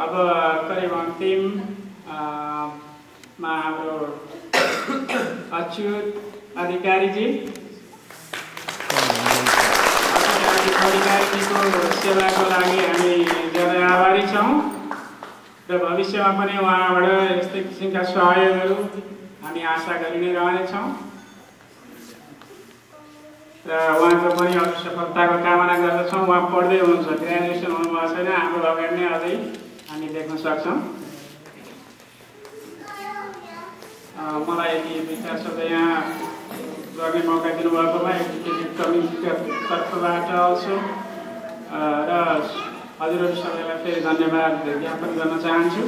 अब करिब अन्तिम मा हाम्रो अच्युत अधिकारीजी अधिकारीजीको सेवाको लागि हामी धेरै आभारी छौँ र भविष्यमा पनि उहाँबाट यस्तै किसिमका सहयोगहरू हामी आशा गरि नै रहनेछौँ र उहाँको पनि अरू सफलताको कामना गर्दछौँ। उहाँ पढ्दै हुनुहुन्छ, ग्रेजुएसन हुनुभएको छैन, हाम्रो अगाडि नै अझै हामी देख्न सक्छौँ। मलाई यति विचार शब्द यहाँ गर्ने मौका दिनुभएकोमा एजुकेटिभ कमिटीको तर्फबाट अल्सो र हजुरहरू सबैलाई फेरि धन्यवाद ज्ञापन गर्न चाहन्छु।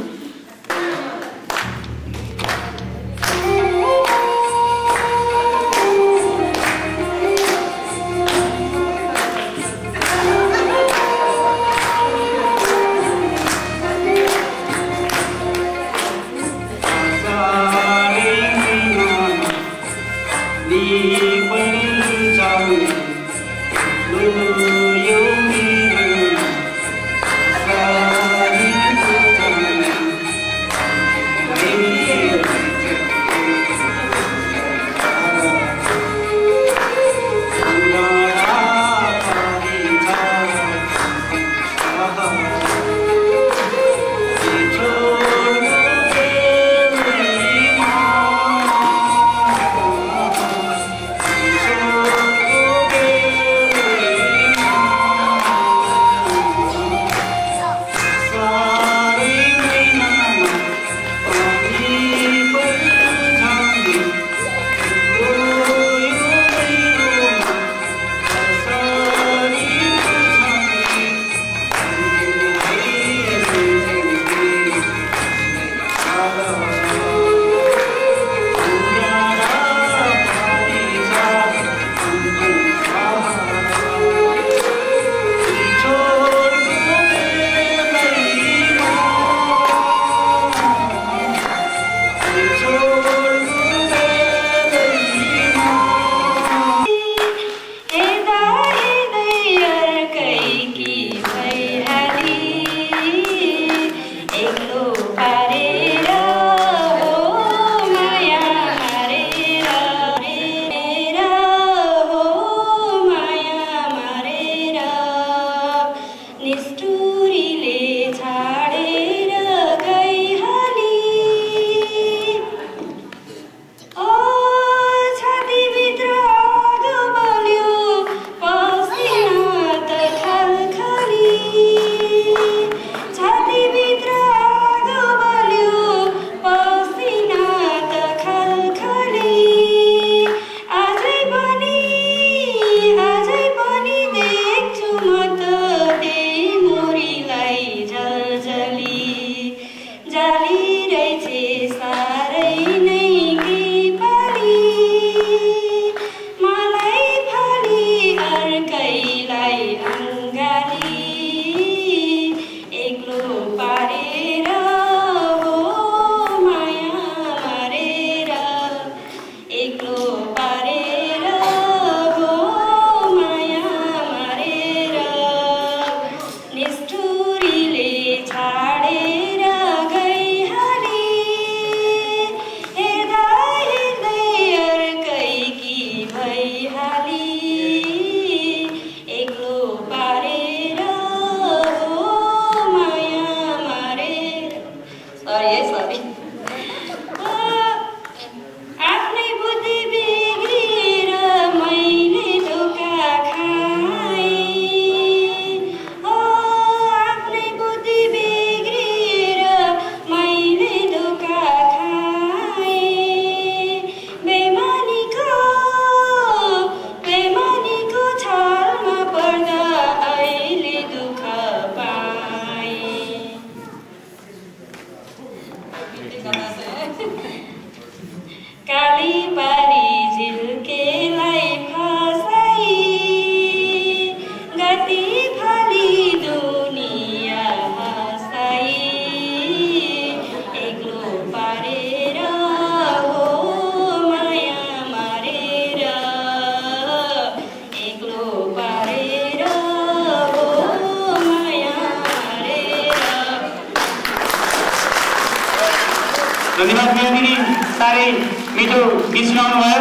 धन्यवाद मेहन्दी साह्रै मिठो गीत सुनाउनु भयो।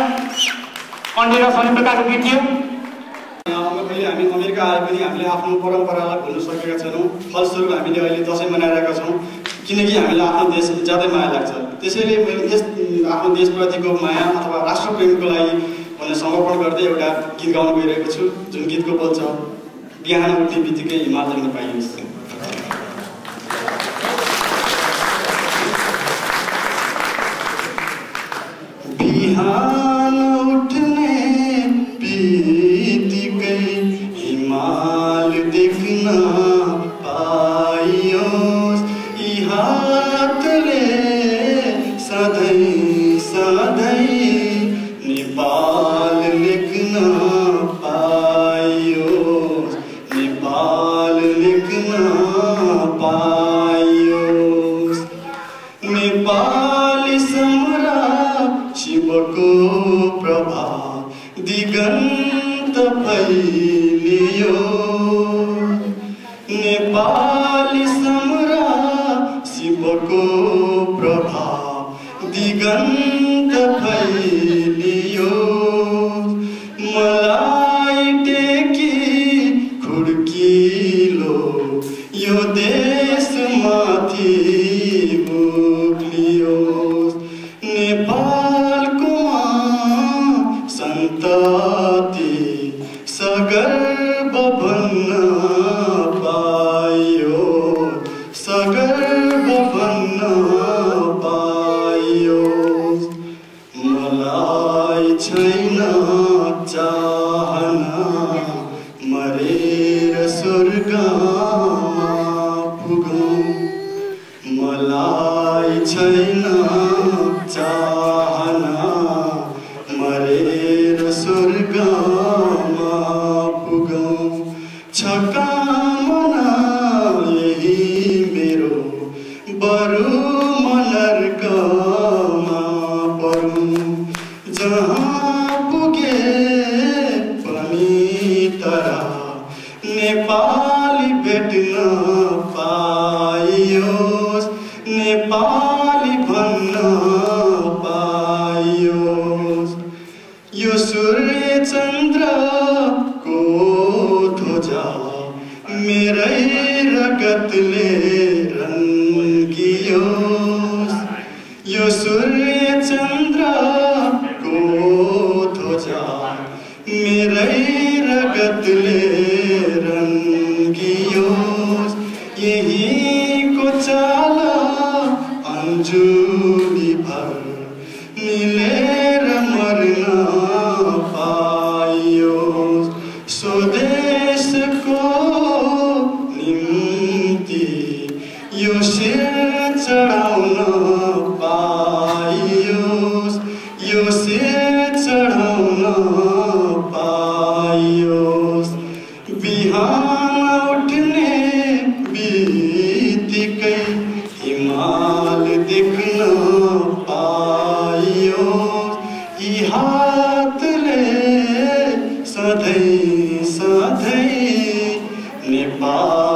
कण्ठेर सोनी प्रकारको गीत थियो। हामी अमेरिका आए पनि हामीले आफ्नो परम्परालाई भुल्न सकेका छैनौँ। फलस्वरूप हामीले अहिले दसैँ मनाइरहेका छौँ किनकि हामीलाई आफ्नो देश ज्यादै माया लाग्छ। त्यसैले मैले आफ्नो देशप्रतिको माया अथवा राष्ट्रप्रेमको लागि मैले समर्पण गर्दै एउटा गीत गाउन गइरहेको छु जुन गीतको बोल छ बिहान उठ्ने बित्तिकै हिमाल देख्न पाइयोस्। बिहान उठ्ने बित्तिकै हिमाल देख्न पाइयोस्। यी हातले सधैँ सधैँ नेपाल लेख्न पाइयोस्। नेपाल लेख्न पाइयोस्। नेपाली सम्राट शिवको प्रभाव दिगन्त फैलियो। नेपाली सम्राट शिवको प्रभाव दिगन्त फैलियो। मलाई टेकी खुड्किलो यो देशमाथि उक्लियोस्। नेपालको सन्तति सगर्व भन्न पाइयोस्। सगर्व भन्न पाइयोस्। मलाई छैन चाहना मरेर स्वर्गमा पुगौँ। मलाई छैन चाहना मरेर स्वर्गमा पुगौँ। छ कामना यही मेरो बरु नर्कमा परौँ। जहाँ पुगे पनि तर नेपाली भेट्न पाइयोस्। नेपाली भन्न पाइयोस्। यो सूर्य चन्द्रको ध्वजा मेरै रगतले रङ्गियोस्। यो सूर्य चन्द्रको ध्वजा मेरै रगतले रङ्गियोस्। यहीँको चाल अन्जुली भर मिलेर मर्न पाइयोस्। स्वदेशको निम्ति यो शिर चढाउन पाइयोस्। यो शिर चढाउन पाइयोस्। बिहान उठ्ने बित्तिकै हिमाल देख्न पाइयोस्। यी हातले सधैँ सधैँ नेपाल